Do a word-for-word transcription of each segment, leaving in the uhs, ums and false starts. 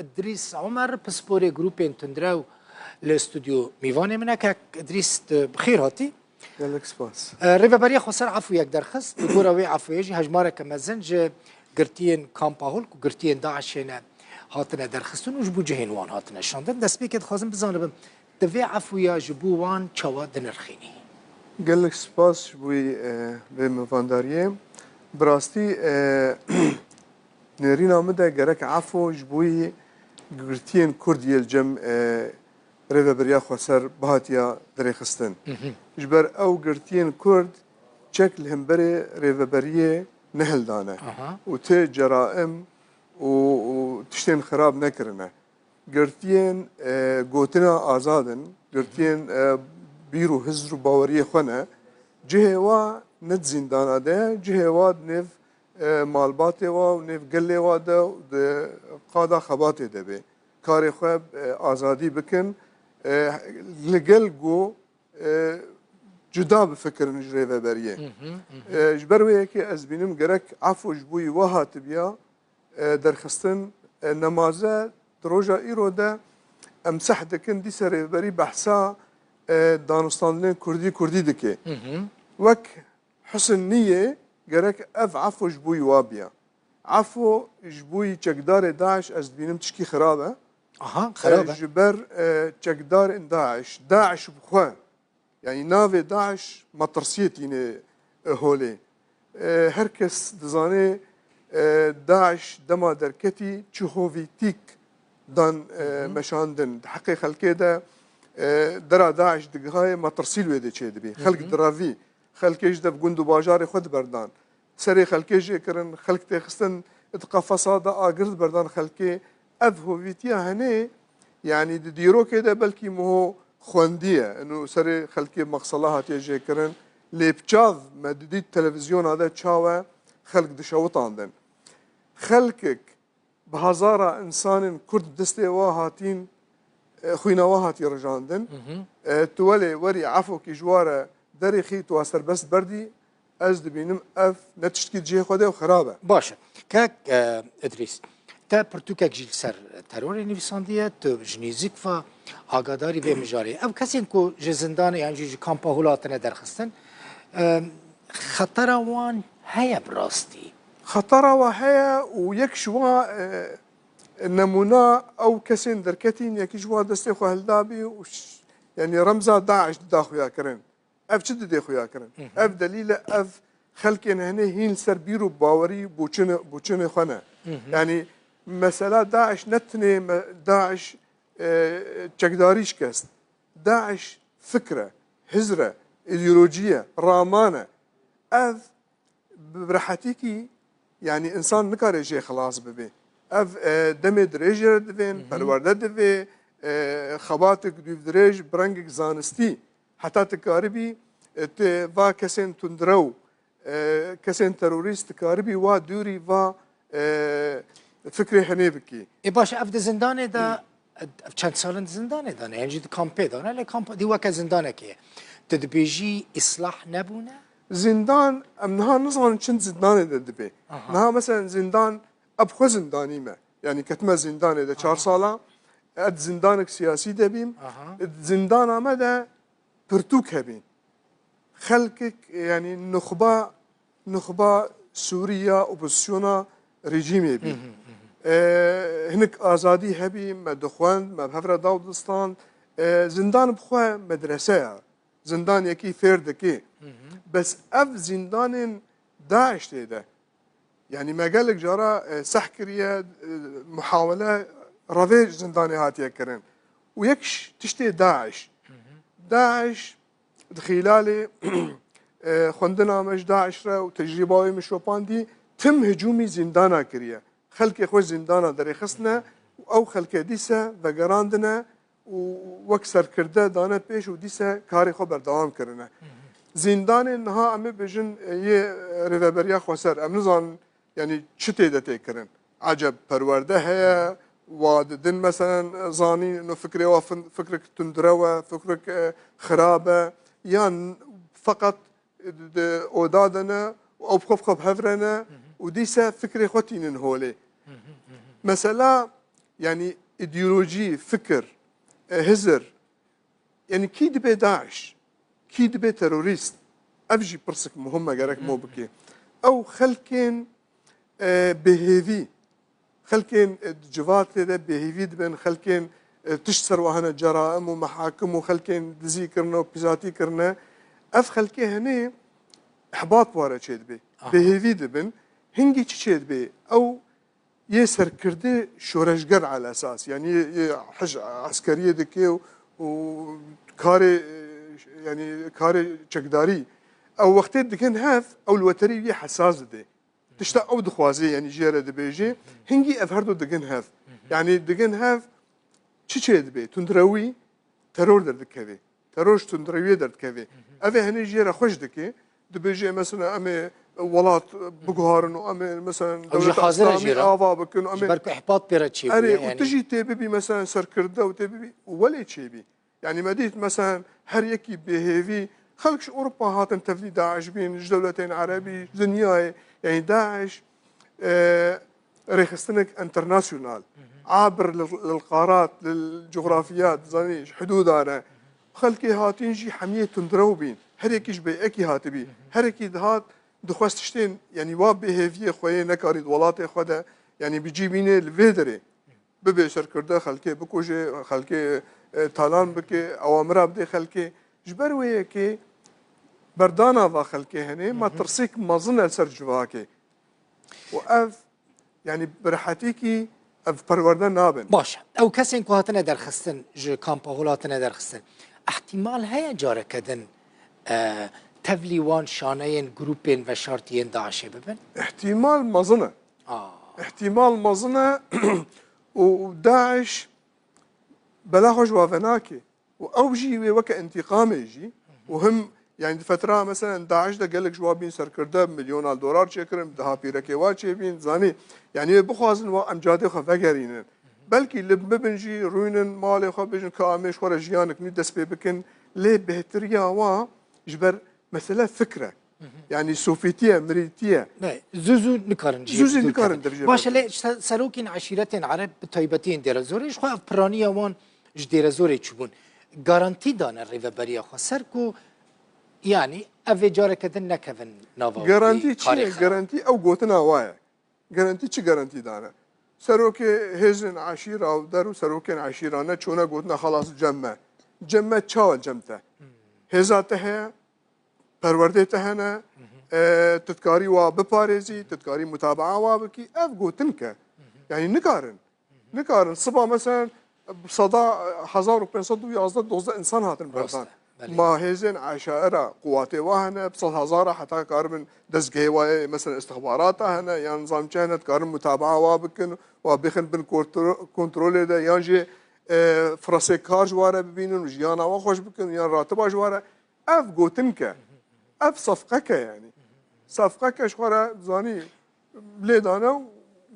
Îdrîs Omer, pisporê grûpên tundrew li stûdyo mîvanê min e. Kek Îdrîs, tu bi xêr hatî. Gelek spas. E, Rêveberiya Xweser efûyek derxist. Li gora wê efûyê jî hejmareke mezin ji girtiyên Kampa Hol ku girtiyên DAIŞê ne hatine derxistin û ji bo cihên wan hatine şandin. Destpêkê dixwazim bizanibim, di vê efûya ji bo wan çawa dinirxînî? Gelek spas ji bo, e, vê mivandariyê. Bi rastî, e, nêrîna min de gerek efû ji bo girtiyên Kurd yê li cem, e, Rêveberiya Xweser bihatiya dirêxistin. Ji ber ew girtiyên Kurd çek li hemberê rêveberiyê nehildane û ti ceraim û, û tiştên xirab nekirine. Girtiyên, e, gotina azad in, girtiyên, e, bîr û hizr û baweriyê xwe ne. Cihê wa ne di zîndana de ye, cihê wa di nêv, e, malbatê wa û nêv gelê wa de û di qada xebatê de bê. Karê xwe, e, azadî bikin. E, li gel ku, e, cuda bifikirin ji rêveberiyê. E, ji ber wê yekê ez dibînim gerek efû ji bo wî we hatibiya, e, derxistin, e, nemaze di roja îro de em seh dikin, dîse rêveberî behsa, e, danûstandinên kurdî kurdî dike. Wek Husn niyê gerek ev efû ji bo wî wa biya. Efû ji bo wî çekdarê DAIŞ ez dibînim tişkî xirab e. Aha, xirab e. E, ji ber, e, çekdarên DAIŞ, DAIŞ bi xwe, yanî navê DAIŞ metirsiyê tîne, e, holê. E, her kes dizane, e, DAIŞ dema derketî çi hovîtîk dan, e, meşandin. Di heqê xelkê de, e, dera DAIŞ digihayê metirsî li wê de çêdibî. Xelk direvî. Xelkê ji dev gund û bajarê xwe diberdan. Serê xelkê jê kirin, xelk têxistin di qefesa de agir diberdan xelkê. Ev hovîtiya henê, yanî di dîrokê de belkî miho xwendiye. Ino serê xelkê mexsela hatiye jê kirin. Lê bi çav me didît televizyona de çawe xelk dişewitandin. Xelkek bi hezara insanên Kurd bi destê wa hatîn, e, xwîna wa hatî rijandin. E, tu welê werî efokî ji wa re derêxî, tu wa serbest berdî, ez dibînim ev ne tiştkî cihê xwe de û xirab e. Baş e. Kek, e, Idrîs, te pirtûkek jî li ser terorê nivîsandiye, tu ji nêzîk ve agadarî vê mijarê. Ev kesên ku ji zindanê yan jî ji kampa Hol hatine derxistin, e, xetera wan heye bi rastî? Xetera wa heye û yek ji wa, e, nemûna ew kesên derketîn, yekî ji wa destê xwe hildabî û ş-, yanî remza DAIŞ dida xuya kirin. Ev çi didê xuya kirin? Ev delîl e, ev xelkên henê hîn li ser bîr û bawerî boçûnê, boçûnê xwe ne. Yanî mesela DAIŞ ne tinê me, DAIŞ, e, çekdarî şikest. DAIŞ fikr e, hizr e, îdeolojî ye, raman e. Ev bi rehetîkî, yanî însan nikare jê xilas bibe. Ev, e, demê dirêj jê re divên, perwerde divê, e, xebatek dûvdirêj bi rengek zanistî, heta tu karibî, e, tu va kesên tundrew, e, kesên terorîst, tu karibî wa dûrî va, e, fikrê henê bikî. Ê baş e, ev di zindanê de, ev çend sal in di zindanê de ne, yan jî di kampê de ne, lê kamp dî weke zindanekê ye. Tu dibêjî îslah nebûne? Zindan, em niha nizanin çend zindanê de dibe. Aha. Niha mesela zindan, ev xwe zindanî me. Yanî ketime zindanê de çar sala, ez zindanek siyasî de bîm. Aha. Zindana me de pirtûk hebîn. Xelkek, yanî nuxba, nuxba Sûrî ya opozisyona rejîmê bî. E, hinek azadî hebî, me dixwend, me bi hev re daw distand. E, zindan bi xwe medrese ya. Zindan yekî fêr dikê. Bes ev zindanên DAIŞ tê de. Yanî me gelek cara, e, seh kiriye, e, muhawele revê zindanê hatiye kirin. Û yek ş-, tiştê DAIŞ. DAIŞ di xîlalê, e, xwendina me ji DAIŞ re û tecrîba wê min şopandî, tim hicûmî zîndana kiriye. Xelkê xwe zîndana derêxistine û ew xelkê dîse vegerandine û wek serkirde dane pêş û dîse karê xwe berdewam kirine. Zîndanên niha em ê bêjin, e, yê Rêveberiya Xweser, em nizanin, yanî çi tê de tê kirin. Eceb perwerde heye, wa didin meselen zanîn, no fikrê wa fin-, fikrek tundrew e, fikrek, e, xirab e, yan feqet di oda de ne û ew bi xwe bi xwe bi hev re ne û dîse fikrê xwe tînin holê. Mesela Yanî îdeolojî, fikir, e, hizir, yanî kî dibe DAIŞ, kî dibe terorîst? Ev jî pirsek muhim e, gerek mo bike. Ew xelkên, e, bêhêvî, xelkên, e, di civatê de bêhêvî dibin, xelkên, e, tişt ser wa hene, ceraim û mehakim û xelkên dizî kirine û pîzatî kirine. Ev xelkê hene ihbat ware çêdibe. Aha. Bêhêvî dibin. Hingî çi çêdibe? Ew yê serkirdê şoreşger elesas, yanî yê, yê hij-, eskeriyê dike û, û karê, e, yanî karê çekdarî. Ew wextê digin hev, ew li weterî wî hesas dide. Tişta ew dixwaze, yanî jê re dibêje, hingî ev her du digin hev. Yanî digin hev, çi çêdibe? Tundrewî, teror derdikeve. Teror ji tundrewiyê derdikeve. Ev ê henê jê re xweş dike. Dibêje, mesela, em ê welat biguharin û em ê, mesela, Ew jî dewleta hazir e Îslamî jê re. Ava bikin û em Ji ê ber ku ihbat pê re çêbûye, Erê, û yanî tu jî tê bibî, mesela, serkirde û tê bibî, û welê çêbî. Yanî me dît, mesela, her yekî bêhêvî, xelk ji Ewropa hatin tevlî DAIŞ bîn, ji dewletên erebî, ji dinyayê. Yanî DAIŞ, e, rêxistinek enternasyonal, abir lil, lil qarat, lil cografiyat, zanî, ji hidûdan e. Xelkê hatin jî hemiyê tundrew bîn. Her yekî ji bêyekî hatibî. Her yekî dihat, dixwest tiştên, yanî wa bêhêviyê xwe yê nekarî di welatê xwe de, yanî bi cî bînê li vê derê. Bibe serkirde, xelkê bikuje, xelkê, e, talan bike, awamira bide xelkê. Ji ber wê yekê berdana va xelkê hene, metirsêk mezin e li ser civakê. Û ev, yanî bi rehetîkî ev perwerde nabin. Baş e. Ew kesên ku hatine derxistin, ji kampa hol hatine derxistin, ihtimal heye careke din, e, tevlî wan şaneyên grûpên veşartî yên DAIŞê bibin? Îhtimal mezin e. A. Îhtimal mezin e û DAIŞ bela xwe ji wa venake. Û ew jî wê weke întîqamê jî û him, yanî di fetra, mesela, DAIŞ de gelek ji wa bîn serkirde, milyona dolar çêkirin, deha pîrekê wa çêbîn, zanî, yanî wê bixwazin wa em cadê xwe vegerînin. Belkî li bibin jî rûynin malê xwe, bêjin ka em ê ji xwe re jiyanek nû dest pê bikin, lê bêhtiriya wa ji ber mesele fikr e. Yanî sofîtî ye, mirîtî ye. Ne, zû zû nikarin cihê Zû zû dûr nikarin kevin. Dercê Baş e, berdin. Lê işte serokên eşîretên Ereb bi taybetî yên Dêrezorê, ji xwe ev piraniya wan ji Dêrezorê çûbûn. Garantî dane rêveberiya xwe ser ku, yanî, ev ê careke din nekevin nava wî karê xwe. Garantî çi ye? Garantî ew gotina wa ye. Garantî çi garantî dane? Serokê hêzên eşîra û der û serokên eşîra ne çûne gotine xelas cem me. Cem me çawa cem te? Hêza te heye? Perwerdê te hene, e, tu dikarî wa biparêzî, tu dikarî mutabaa wa bikî, ev gotin ke. Yanî nikarin. Nikarin. Siba, mesela, bi seda, e, hezar û pênc sed û yazdeh dozdeh însan hatin Rast e, berdan. Belê. Ma hêzên eşaira quwatê wa hene, bi sed hezara heta karibin dezgehê wa yê, mesela, istixbarata hene, yan nizam çi hene, dikarin mutabaa wa bikin, wa bixin bin kontro-, kontrolê de, yan jî, e, firasê kar ji wa re bibînin û jiyana wa xweş bikin, yan ratiba ji wa re. Ev gotin ke, ev sefqek e yanî. Sefqek e ji xwe re zanî lê dane û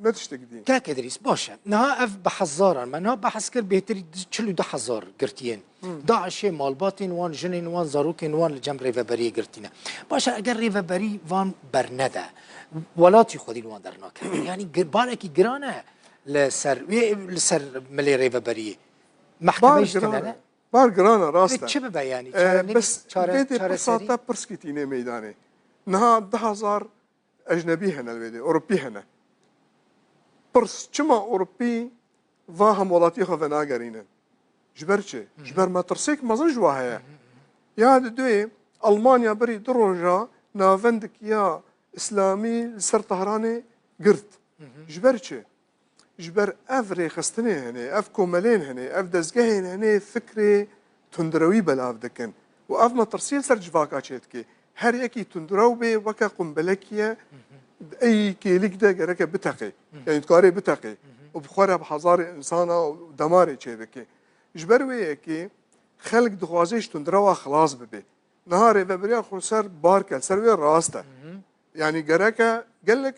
ne tiştek dî. Kak Idrîs, baş e. Niha ev bi hezaran me. Niha behs kir bêhtir çil û du hezar girtiyên. DAIŞê malbatên wan, jinên wan, zarokên wan li cem rêveberiyê girtî ne. Baş e, eger rêveberî van bernede, welatî xwedî li wan dernakeve. Yanî gir-, barekî giran e li ser, wê, li ser milê rêveberiyê. Mehkemeyê Bar jî tune giran e. Ne? Bar giran e, rast e. Wê çi bibe yanî? E, Çare ne-, bes çare, vê dê çareserî? Pirsa te pirskî tîne meydanê. Niha du hezar ecnebî hene li vê dê, Ewropî hene. Pirs, çima Ewropî va hemwelatiyê xwe venagerînin? Ji ber çi? Ji ber metirsêk mezin ji wa heye. Ya di duyê Almanya berî du roja navendek ya Îslamî li ser Tehranê girt. Ji ber çi? Ji ber ev rêxistinên hene, ev komelên hene, ev dezgehên hene fikrê tundrewî belav dikin. Û ev metirsiyê li ser civaka çêdike. Her yekî tundrew bê weke qumbelekî ye, di ey kêlîk de gereke biteqê. Yanî dikarê biteqê. Û bi xwe re bi hezarê insana û demarê çêbike. Ji ber wê yekê xelk dixwaze ji tundrewa xilas bibe. Niha rêveberiya xweser bar ke, ser wê rast e. Yanî gereke gelek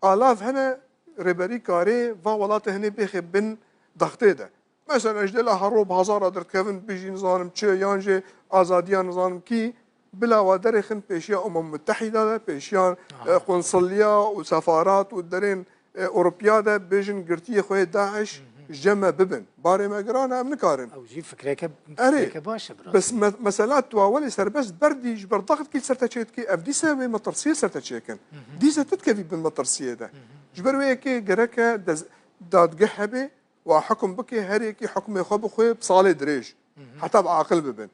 alav hene, rêberî karê va welatê hinê bêxe bin daxtê de. Mesela ji dê la hero bi hazara derdikevin, bijî nizanim çi, yan jî azadiya nizanim kî, bila wa derêxin pêşiya Umem Mutehîda de, pêşiya, e, qunsulliya û sefarat û derên, e, Ewropiya de, bêjin girtiyê xwe yê DAIŞ, Ji cem me bibin. Barê me giran e, em nikarin. Ew jî fikreke, Erê, fikreke baş e, bira. Bes me-, mesela tu awelê serbest berdî ji ber daxtkî li ser te çêdikî, ev dîse wê metirsiyê ser te çêkin. Dîse tu dikevî bin metirsiyê de. Ji ber wê yekê gereke dez-, dadgeh hebe û hukm bike, her yekî hukmê xwe bixwe bi salê dirêj. Heta bi aqil bibin.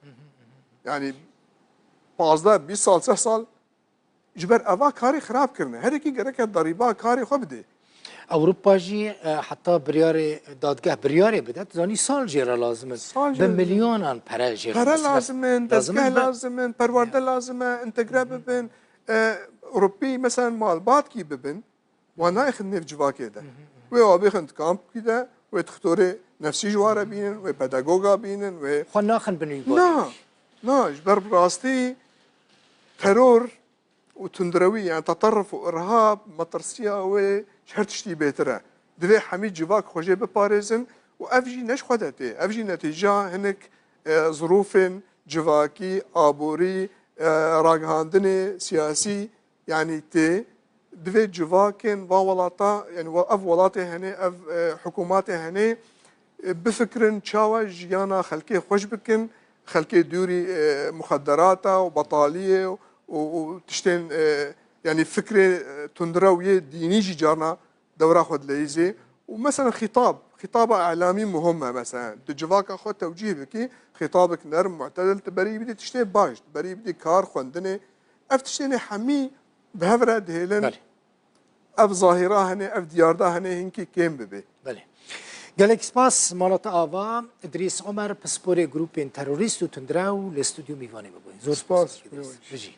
Yani pazdeh, bîst sal, sih sal ji ber eva karê xirab kirine. Her yekî gereke derîba karê xwe bide. Ewropa jî, e, heta biryarê dadgeh biryarê bide, tu zanî sal jê re lazim in. Sal jê Bi re milyonan pere jê re Pere mesref lazim in, lazim in, dezgeh be- lazim in, perwerde lazim e, entegre bibin. E, Ewropî mesela malbatkî bibin, wan nayêxin nêv civakê de. Wê wan bêxin di kampkî de, wê dixtorê nefsî ji wan re bînin, wê pedagoga bînin, wê Xwe naxin bin wî Na, barî. Na, ji ber bi rastî teror û tundrewî, yani teterruf û irhab, metirsiya wê ji her tiştî bêtir e. Divê hemî civak xwe jê biparêzin û ev jî ne ji xwe de tê. Ev jî netîca hinek, e, zirûfên civakî, aborî, e, ragihandinê siyasî, yani tê. Divê civakên van welata, yani we-, ev welatê hene, ev, e, hikûmatê hene, e, bifikirin çawa jiyana xelkê xweş bikin, xelkê dûrî, e, muxedderata û betaliyê û, û tiştên, e, yani fikrê, e, tundrew yê dînî jî carna dewra xwe dileyîzê. Û mesela xîtab, xîtaba elamî muhim e mesela. Tu civaka xwe tewcîh bikî, xîtabek nerm, mu'tedil, tu berî bidî tiştê baş, tu berî bidî kar, xwendinê. Ev tiştên hemî bi hev re dihêlin. Belê. Ev zahîra hene, ev diyarda hene, hinkî kêm bibe. Belê. Gelek spas, mala te ava. Idrîs Omer, pisporê grûpên terorîst û tundrew li stûdyo mîvanê me bûye. Zor spas, Spas, Idrîs. Bijî.